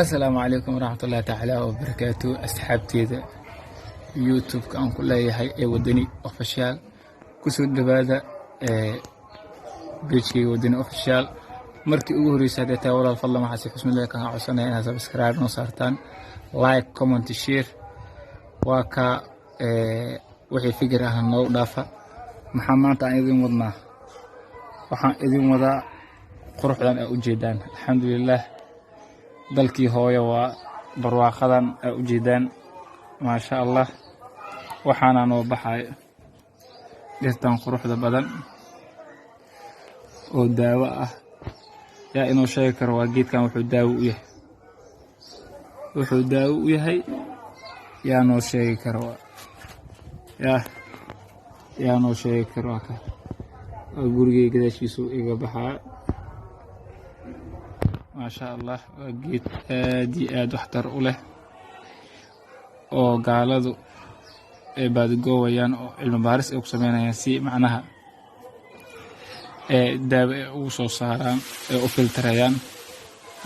Asalaamu calaykum waraxmatullaahi tacaala wabarakaatu. Asxaabteeda YouTube-ka aan ku leeyahay ee Wadani Official, kusoo dhawaada page-keyga Wadani Official. Markii ugu horreysay haddee tahay, walaal, fadlan waxaa si xusmad leh kaga codsanaya inaad subscribe noo saartaan, like, comment, share. Waa ka wixii fikir ah noogu dhaafa. Maxaa maanta aan idin wadnaa? Waxaan idin wadaa quruxdan aa ujeedaan. Alxamdulilah, dalkii hooyo waa barwaaqadan aa ujeedaan, maasha Allah. Waxaana noo baxayo dhirtan quruxda badan oo daawo ah. Yaa inoo sheegi karo waa geedkan wuxuu daawo u yahay? Wuxuu daawo u yahay yaa noo sheegi karo? Yaa noo sheegi karo? Waa ka, waa gurigey gadaashiisu iga baxaa, maasha Allah. Waa geed aad iyo aad waxtar u leh oo gaaladu ay baadigoowayaan oo cilmi baaris ay ku sameynayaan si macnaha ee daawo ay ugu soo saaraan, ay u filtarayaan.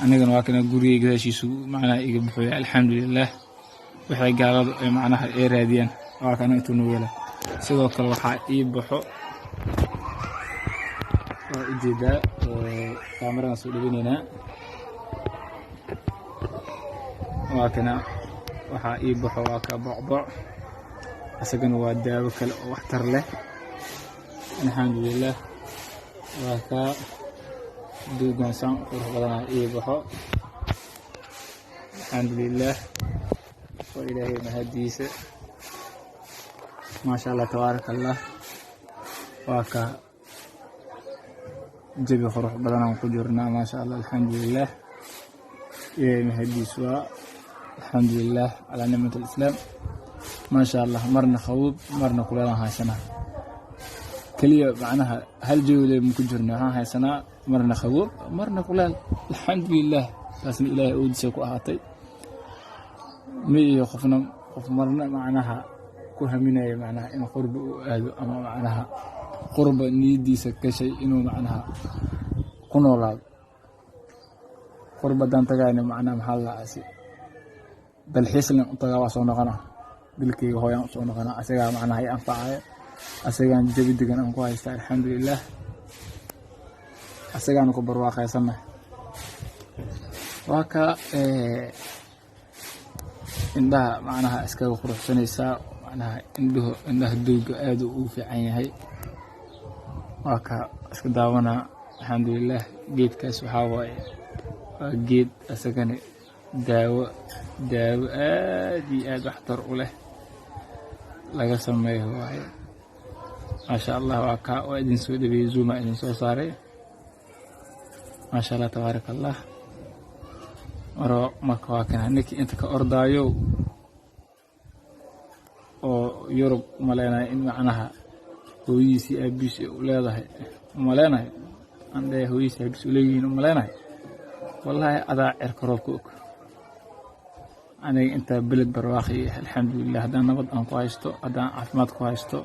Anigana waa kana gurigey gadaashiisu macnaha iga buxuya. Alxamdulilah, waxay gaaladu ay macnaha ay raadiyaan waa kana intuu noo yala. Sidoo kale waxaa ii baxo, waa ujeedaa, kaameradan soo dhaweyneynaa, waa kana. Waxaa ii baxo waa ka bocboc, isagana waa daawo kale oo waxtar leh. Alxamdulilah, waa ka duugan saan u qurux badanaa ii baxo. Alxamdulilah, waa Ilaahay mahadiisa, maasha Allah, tabaaraka Allah. Waa ka jawi qurux badanaan ku jirnaa, maasha Allah. Alxamdulilah, Ilaahay mahadiis waa. Alxamdulilah calaa nicmat alislaam, maasha Allah. Marna qaboob, marna kuleelaan haysanaa. Keliya macnaha hal jawi ma ku jirna. Waxaan haysanaa marna qaboob, marna kuleel. Alxamdulilah, taasna Ilaahay awoodiisa ku ahaatay. Ma iyo qofna qof marna macnaha ku haminayo macnaha in qurba uu aado ama macnaha qurba niyadiisa gashay inuu macnaha ku noolaado. Qurba haddaan tagayna, macnaha maxaa la dhahaasi, dalxiisna u tagaa, waa soo noqona, dalkeyga hooyaan usoo noqona. Asagaa macnaha i anfacaya, asagaan jawi degan aan ku haysta, alxamdulilah, asagaana ku barwaaqaysannahay. Waa ka indhaha macnaha iskaga quruxsanaysaa, macnaha indhuhu, indhaha dooga aad uu ugu fiican yahay. Waa ka iska daawanaa. Alxamdulilah, geedkaas waxaa waaye waa geed asagana daawo aad iyo aad waxtar u leh laga sameeyo waaye, maasha Allah. Waa ka, waa idin soo dhaweeyey, zoom aa idin soo saaray, maasha Allah, tabaaraka Allah. Maro marka waa kana ninkii inta ka ordaayo oo Yurub umaleynayo in macnaha hooyadiis iyo aabihiis ay u leedahay, umaleynayo aan dhahay hooyadiis aabihiis u leeyihiin, umaleynayo. Wallaahi adaa cirka roobka og. Aniga intaa beled barwaaqi, alxamdulilah. Haddaan nabad aan ku haysto, haddaan caafimaad ku haysto,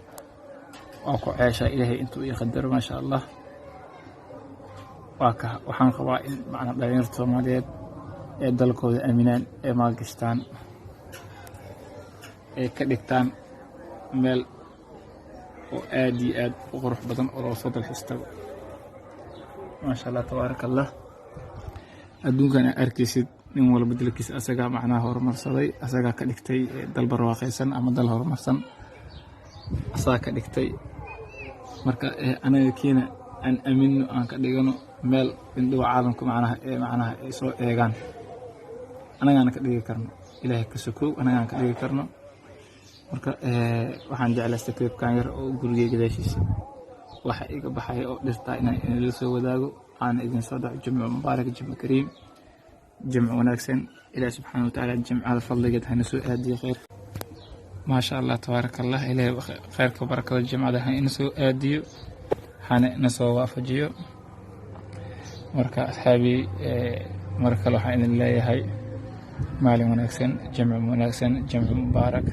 waa ku ceeshaa Ilaahay intuu ii qadaro, maasha Allah. Waa ka, waxaan qabaa in macnaa dhalinyarta Soomaaliyeed ee dalkooda aaminaan, ee maalgashtaan, ee ka dhigtaan meel oo aad iyo aad u qurux badan oo loo soo dalxiis tago, maasha Allah, tabaaraka Allah. Adduunkan aa arkaysid, nin walba dalkiisa asagaa macnaha horumarsaday, asagaa ka dhigtay dal barwaaqaysan ama dal horumarsan asagaa ka dhigtay. Marka anaga kiina aan aamino, aan ka dhigano meel indhuhu caalamka macnaha ee macnaha ay soo eegaan. Anagaana ka dhigi karno, Ilaahay ka sokow, anagaan ka dhigi karno. Marka waxaan jeclaystay clip-kan yar oo gurigay gadaashiisa waxa iga baxaya oo dhirtaa inaan idinla soo wadaago, aana idin soo dhaco. Jimco mubaarak, jimco kariim, jimco wanaagsan. Ilaah subxaana watacaala jimcada fadligeed hana soo aadiyo khayr, maasha Allah, tabaaraka Allah. Ilaahay khayrka barakada jimcada ha ina soo aadiyo, hana ina soo waafajiyo. Marka asxaabii, mar kale waxaan idin leeyahay maalin wanaagsan, jimco wanaagsan, jimco mubaarak.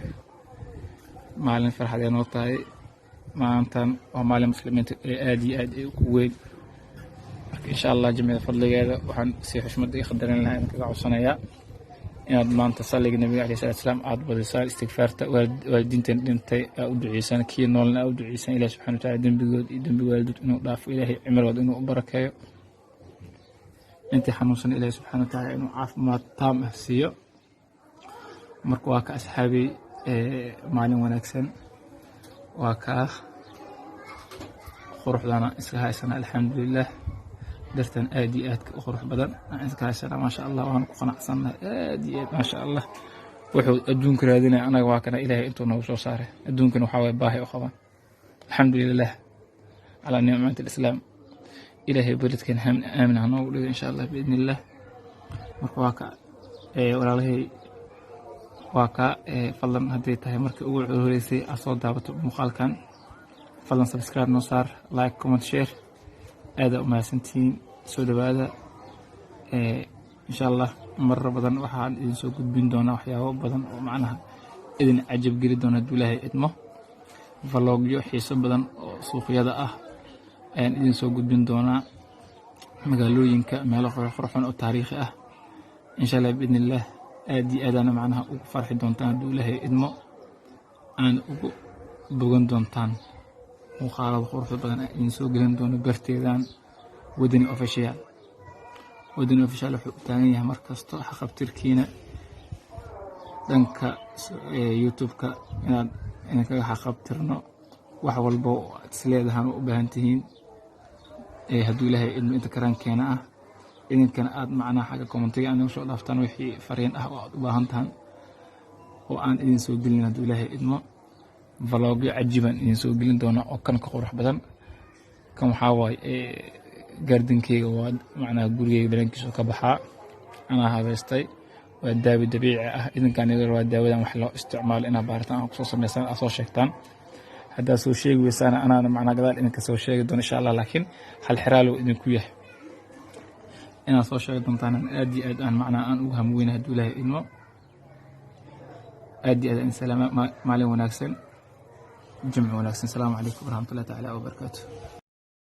Maalin farxad ay noo tahay maantan. Waa maalin muslimiinta ee aad iyo aad ay ugu weyn. Marka insha Allah jimcada fadligeeda waxaan si xushmad iyo qadarin lahaa idin kaga codsanayaa inaad maanta salliga Nabiga calayhi salaatu wasalaam aad badisaan, istigfaarta, waalidiinteen dhintay aa u duceysaan, kii noolna aa u duceysaan, Ilahi subxana wataala dembigood iyo dembi waalidod inuu dhaafo, Ilaahay cimrigood inuu u barakeeyo, intii xanuunsan Ilahi subxana watacaala inuu caafimaad taam ah siiyo. Marka waa ka asxaabay, maalin wanaagsan. Waa kaa quruxdana iska haysana, alxamdulilah. Dartan aad iyo aadka u qurux badan aan iska haysana, maasha Allah, waan ku qanacsannahay aad iyo aad, maasha Allah. Wuxuu adduunka raadinaya anaga waa kana Ilaahay intuu noogu soo saaray. Adduunkana waxaa waye baahi u qabaan. Alxamdulilah calaa nicmati alislaam. Ilaahay beledkan aamin ha noogu dhigo insha Allah biidni illah. Marka waa ka walaalahay, waa ka fadlan hadday tahay markii ugu horeysay aad soo daabato muuqaalkan, fadlan subscribe noo saar, like, comment, share. Aada u mahadsantihiin, soo dhawaada. Insha Allah marar badan waxaan idin soo gudbin doonaa waxyaabo badan oo macnaha idin cajab geli doona hadduu Ilaahay idmo. Vlogyo xiiso badan oo suuqyada ah ayaan idin soo gudbin doonaa, magaalooyinka, meelo qurxon oo taariikhi ah insha Allah biidni illah. Aad iyo aadaana macnaha ugu farxi doontaan hadduu Ilaahay idmo, aan ugu bogan doontaan muuqaalada quruxda badan aan idin soo gelin doono barteedaan Wadani Official. Wadani Official wuxuu u taagan yahay mar kasto xaqabtirkiina dhanka YouTube-ka inaad idinkaga xaqabtirno wax walba oo aad isleedahaan u baahan tihiin hadduu Ilaahay idmo inta karaankeena ah. Idinkana aad macnaha xagga commentiga aad nagu soo dhaaftaan wixii fariin ah oo aad u baahan tahan oo aan idin soo gelin hadduu Ilaahay idmo. Vlogyo cajiibaan idin soo gelin doonaa oo kan ka qurux badan. Kan waxaa waaye gardenkeyga, waa macnaha gurigeyga banaankiisa ka baxaa, anaa habeystay. Waa daawo dabiici ah. Idinkaan iga waa daawadan wax loo isticmaalo inaad baaritaan aad kusoo sameysaan, aad soo sheegtaan. Haddaad soo sheegi weysaana, anaana macnaha gadaal idinka soo sheegi doono insha Allah, laakiin hal xiraal uu idinku yahay inaad soo sheegi doontaan. Aad iyo aad aan macnaha aan ugu hamweyna hadduu Ilaahay idmo. Aad iyo aad aan salaama. Maalin wanaagsan, jimco wanaagsan. Asalaamu calaykum waraxmatullahi tacaala wabarakaatu.